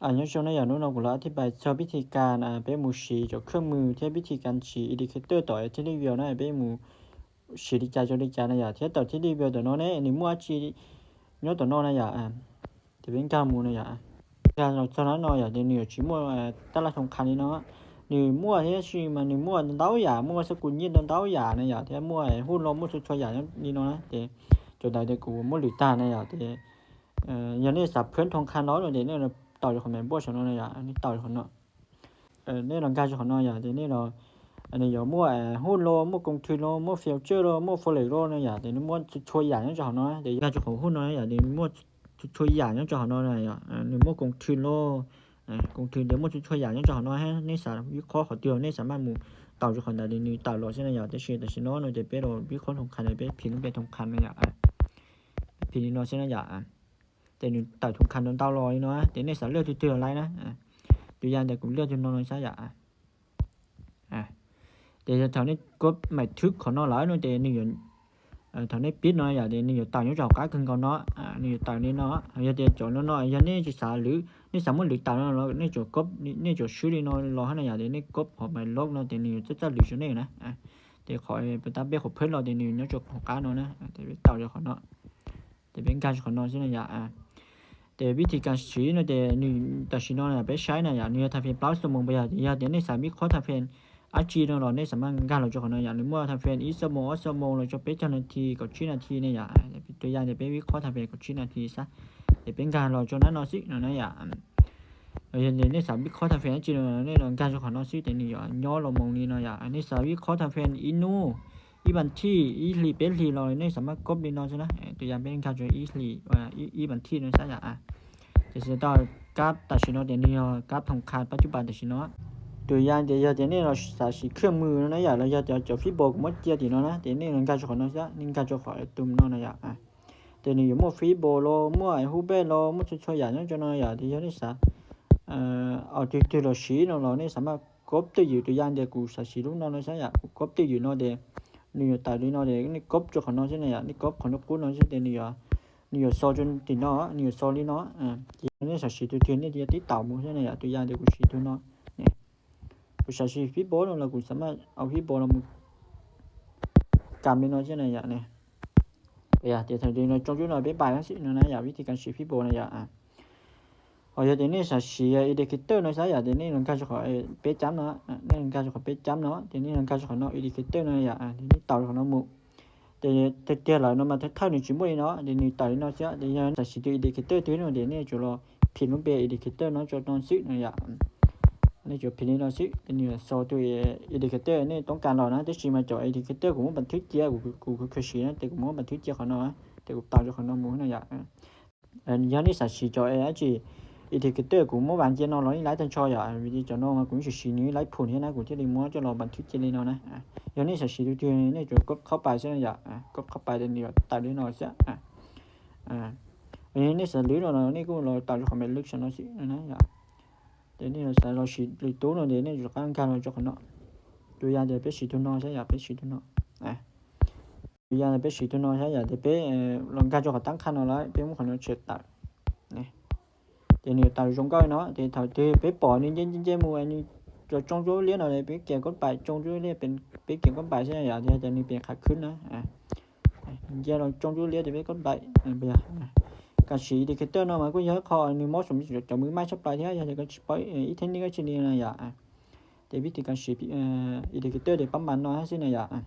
ອາ ຍາມນີ້ນະຢາ ໂນ້ນເຮົາກໍລະອະທິບາຍເຊິ່ງວິທີການ ອາ ເປັນໝູ່ສີຈາກເຄື່ອງມື ແທນວິທີການສີອິນດິເຄເຕີຕໍ່ ເອເທຣີເວວນະ ເປັນໝູ່ສີດີຈາຍ ຈໍດີຈາຍນະຢາ ແທນຕໍ່ເທຣີເວວຕໍ່ເນາະ ເນ ອັນນີ້ໝວດສີຍ້ອນຕໍ່ເນາະນະຢາ ອາ ຈະເປັນການໝູ່ນະຢາ ການເທົ່ານັ້ນເນາະຢາ ເດ ໜຶ່ງຊິໝວດ ອາ ຕະຫຼາດທົງຄຳນີ້ເນາະ ໜຶ່ງໝວດເຮັດຊີມາ ໜຶ່ງໝວດເດົາຢາ ໝວດສະກຸນຍິດເດົາຢານະຢາ ແທນໝວດຫຸ້ນໂລກ ໝວດຊຸດຊ່ວຍຢານີ້ເນາະ ເດ ຈົນໄດ້ເດ ກູໝວດຫຼືຕານະຢາ ເດ ເອີ ຢານີ້ສາເພິ່ນທົງຄຳເນາະ ເດ ເນ ເຕົາຢູ່ຂອງແມ່ນບໍ່ຊະເນາະນະຢາ ອັນນີ້ເຕົາຢູ່ຂອງເນາະ ເອີ ໃນຫຼັງການເຈົ້າຂອງເນາະຢາ ເດ ນີ້ເນາະ ອັນນີ້ຢາໝວດ ອາ ຫຸ້ນໂລກ ໝວດກົງທຶນໂລກ ໝວດຟິວເຈີໂລກ ໝວດຟອເຣັກໂລກນະຢາ ເດ ໝວດຊຸດຊ່ວຍຢາຂອງເຈົ້າຂອງເນາະ ເດ ການເຈົ້າຂອງຫຸ້ນເນາະນະຢາ ເດ ໝວດຊຸດຊ່ວຍຢາຂອງເຈົ້າຂອງເນາະນະຢາ ອາ ນີ້ໝວດກົງທຶນໂລກ ອາ ກົງທຶນ ເດ ໝວດຊຸດຊ່ວຍຢາຂອງເຈົ້າຂອງເນາະ ໃຫ້ໃນສາວິເຄາະເຂົ້າຕື່ມ ໃນສາມາດໝູ່ເຕົາເຈົ້າຂອງໄດ້ ເດ ນີ້ເຕົາໂລກຊະນະຢາ ແຕ່ຊິ ແຕ່ຊິເນາະ ເນ ເດ ເປັນໂລກວິເຄາະທົງຄຳ ເດ ເປັນ ຜິດເປັນທົງຄຳນະຢາ ອາ ຜິດນີ້ເນາະຊະນະຢາ ອາ ເດ ນີ້ເຕົາທຸງຄຳໂດນເຕົາໂລກນີ້ເນາະ ເດ ນີ້ສາເລືອກຖືໆໄລນະ ອາ ຕົວຢ່າງເດ ກູເລືອກຖືເນາະຊະຢາ ອາ ອາ ເດ ແຖວນີ້ກົດໝາຍຖືກຂອງເນາະ ແລ້ວເນ ເດ ນີ້ ເອີ ແຖວນີ້ປິດເນາະຢາ ເດ ນີ້ຢູ່ເຕົານີ້ຈອກກາຄືເກົ່າເນາະ ອາ ນີ້ຢູ່ເຕົານີ້ເນາະ ຢາ ເດ ຈອກເນາະ ຢາ ນີ້ຊິສາຫຼື ນີ້ສາໝົດຫຼືເຕົາເນາະ ນີ້ຈອກກົບ ນີ້ ນີ້ຈອກຊື່ນີ້ເນາະ ລໍຫັ້ນນະຢາ ເດ ນີ້ກົບຂອງໝາຍລົກເນາະ ເດ ນີ້ຈະ ຈະຫຼືຢູ່ນີ້ນະ ອາ ເດ ຂໍເປັນຕາເບກຂອງເພິ່ນເນາະ ເດ ນີ້ຍັງຈອກຂອງກາເນາະນະ ອາ ເດ ເປັນເຕົາເຈົ້າຂອງເນາະ ເປັນການຂອງເນາະ ຊີ້ນະຢາ ອາ ແຕ່ວິທີການສີເນາະ ແຕ່ໜຶ່ງຕາສີເນາະ ໄປໃຊ້ນະຢາ ເນ ທາເຟນເກົ້າຊົ່ວໂມງ ບໍ່ຢາກ ຢາກ ແຕ່ໃນສາວິເຄາະທາເຟນອາຈີເນາະ ເນ ສາມາດການເຮົາເຈົ້າຂອງເນາະ ຢາ ຫຼືວ່າທາເຟນອີກຊົ່ວໂມງ ສອງຊົ່ວໂມງ ແລ້ວຈະເປັນເຈົ້າໜ້າທີ່ເກົ້າສິບນາທີນະຢາ ຕົວຢ່າງ ແຕ່ເປັນວິເຄາະທາເຟນເກົ້າສິບນາທີຊະ ແຕ່ເປັນການເຮົາເຈົ້ານັ້ນເນາະ ຊິເນາະນະຢາ ເອີ ໃນສາວິເຄາະທາເຟນອາຈີເນາະ ໃນການເຈົ້າຂອງເນາະ ຊິ ແຕ່ນີ້ຢາ ຍໍລົງມອງນີ້ເນາະຢາ ອັນນີ້ສາວິເຄາະທາເຟນອີນູ ອີບັນທີ ອີລີ ເປັນລີ ເຮົານີ້ສາມາດກົບລີເນາະ ຊັ້ນນະ ເອີ ຕົວຢ່າງເປັນການຈອຍ ອີລີ ເອີ ອີ ອີບັນທີເນາະ ຊັ້ນນະ ອາ ແຕ່ຊິຕ້ອງກາບຕາຊິເນາະ ແຕ່ນີ້ກາບທອງຄາປັດຈຸບັນຕາຊິເນາະ ຕົວຢ່າງ ແຕ່ຢາ ແຕ່ນີ້ເຮົາສາສີເຄື່ອງມືເນາະ ນະຢາ ແລ້ວຢາຈະ ຈະຟີໂບກໝົດເຈຍຕິເນາະນະ ແຕ່ນີ້ການຈອຍຂອງເນາະ ຊັ້ນ ນີ້ການຈອຍຂອງໄອ້ຕຸ່ມເນາະ ນະຢາ ອາ ແຕ່ນີ້ໝົດຟີໂບໂລ ໝົດໄອ້ຮູບແບບໂລ ໝົດຊຸດຊ່ວຍຢາ ນະ ເຈົ້າເນາະ ຢາ ແຕ່ຢານີ້ສາ ເອີ ເອົາຖືໆເຮົາສີເນາະ ເຮົານີ້ສາມາດ ກົບຕົວຢູ່ ຕົວຢ່າງ ແຕ່ກູສາສີລູກເນາະ ຊັ້ນນະ ຢາ ກົບຕົວຢູ່ເນາະ ແຕ່ນີ້ຕາລີເນາະ ແຕ່ນີ້ກົບເຈົ້າຂອງເນາະ ຊັ້ນນະ ຢາ ນີ້ກົບຂອງເນາະ ກູເນາະ ຊັ້ນ ແຕ່ນີ້ຢາ ນີ້ຢາຊໍຈົນຕິເນາະ ນີ້ຢາຊໍລີເນາະ ອາ ນີ້ສາສີຕົວເທື່ອນີ້ຈະຕິດຕາມໝູ່ ຊັ້ນນະ ຢາ ຕົວຢ່າງ ແຕ່ກູສີຕົວເນາະ ນີ້ ກູສາສີຟີໂບເນາະ ແລ້ວກູສາມາດເອົາຟີໂບເນາະ ກຳນີ້ເນາະ ຊັ້ນນະ ຢາ ນີ້ ຢາ ແຕ່ຖ້າເຮົາຈົງຢູ່ເນາະ ເປັນປາຍຈັ່ງຊີ້ເນາະ ນະ ຢາ ວິທີການສີຟີໂບ ນະ ຢາ ອາ ເອົາ ຢາ ແຕ່ນີ້ສາສີອິນດິເຄເຕີເນາະ ຊັ້ນ ຢາ ແຕ່ນີ້ການຈອຍຂອງເອ ເປຈຳເນາະ ອາ ນີ້ການຈອຍຂອງເປຈຳເນາະ ແຕ່ນີ້ການຈອຍຂອງເນາະ ອິນດິເຄເຕີເນາະ ຢາ ອາ ແຕ່ນີ້ເຕົາຂອງເນາະໝູ່ ແຕ່ ແຕ່ ແຕ່ຫຼາຍເນາະ ມາທັກທາກນີ້ຈິໝົດເນາະ ແຕ່ນີ້ເຕົານີ້ເນາະ ຊັ້ນ ແຕ່ຍັງສາສີຕົວອິນດິເຄເຕີຕົວນີ້ ແຕ່ນີ້ຈະລໍຜິດມັນເປັນອິນດິເຄເຕີເນາະ ຈະຕ້ອງຊື້ເນາະ ຢາ ອັນນີ້ຈະຜິດນີ້ເນາະ ຊື້ ແຕ່ນີ້ຊໍຕົວອິນດິເຄເຕີນີ້ຕ້ອງການເຮົານະ ແຕ່ຊິມາຈອກອິນດິເຄເຕີ ກູບໍ່ບັນທຶກເຈຍ ກູ ກູ ກູຄືສີນະ ແຕ່ກູບໍ່ບັນທຶກເຈຍຂອງເນາະ ແຕ່ກູເຕົາຈາກຂອງເນາະໝູ່ເນາະ ຢາ ເອີ ຢານີ້ສາສີຈອເອອາຈີ ອິນດິເຄເຕີ ກູບໍ່ວາງເຈຍເນາະ ລອນີ້ຫຼາຍຕັນຊໍ ຢາ ວິທີຈອເນາະ ມາ ກູມີສີນີ້ຫຼາຍຜົນເຮັດນະ ກູຈະໄດ້ມົວຈະລໍບັນທຶກເຈຍເລີຍເນາະນະ ຢານີ້ສາສີດູເທື່ອນີ້ ຈະກົບເຂົ້າໄປຊະນະ ຢາ ກົບເຂົ້າໄປເດນີ້ ຕາຍເລີຍເນາະ ຊະ ອາ ອັນນີ້ສາລືເນາະ ນີ້ກູລໍຕາມຄອມເມັນເລິກຊະເນາະ ຊິນະ ຢາ ເດນີ້ສາລໍສີຫຼືໂຕເນາະ ເດນີ້ຈະການການເນາະ ຈອກເນາະ ຕົວຢ່າງ ເດເປສີໂຕເນາະ ຊະ ຢາ ເປສີໂຕເນາະ ອາ ຕົວຢ່າງ ເປສີໂຕເນາະ ຊະ ຢາ ເດເປ ເອີ ລອງການຈອກຂອງຕັ້ງຄ່າເນາະ ລະເປັນຂອງເນາະ ເຊດຕາ ນີ້ ເດນີ້ຕາຈົງເກົ່າເນາະ ເດເທົ່າເດເປປໍນີ້ເຢັນໆໝູ່ ອັນນີ້ຈະຈົງຈຸລຽນເນາະ ເດເປແກ່ກົດໄປ ຈົງຈຸລຽນເປັນ ເປແກ່ກົດໄປ ຊະ ຢາ ເດ ເດນີ້ເປັນຂາຂຶ້ນນະ ອາ ເດລອງຈົງຈຸລຽນ ເດເປກົດໄປ ອາ ການສີອິນດິເຄເຕີເນາະ ມັນກໍເຍາະ ຂໍ້ອັນນີ້ເໝາະສົມຈະມືມາກສະປາຍແທ້ ຢາ ເດກໍຊິປ່ອຍ ເອີ ອີເທັກນິກກໍຊິນີ້ນະ ຢາ ອາ ເດວິທີການສີ ເອີ ອິນດິເຄເຕີ ເດປະມານເນາະ ຊັ້ນນະ ຢາ ອາ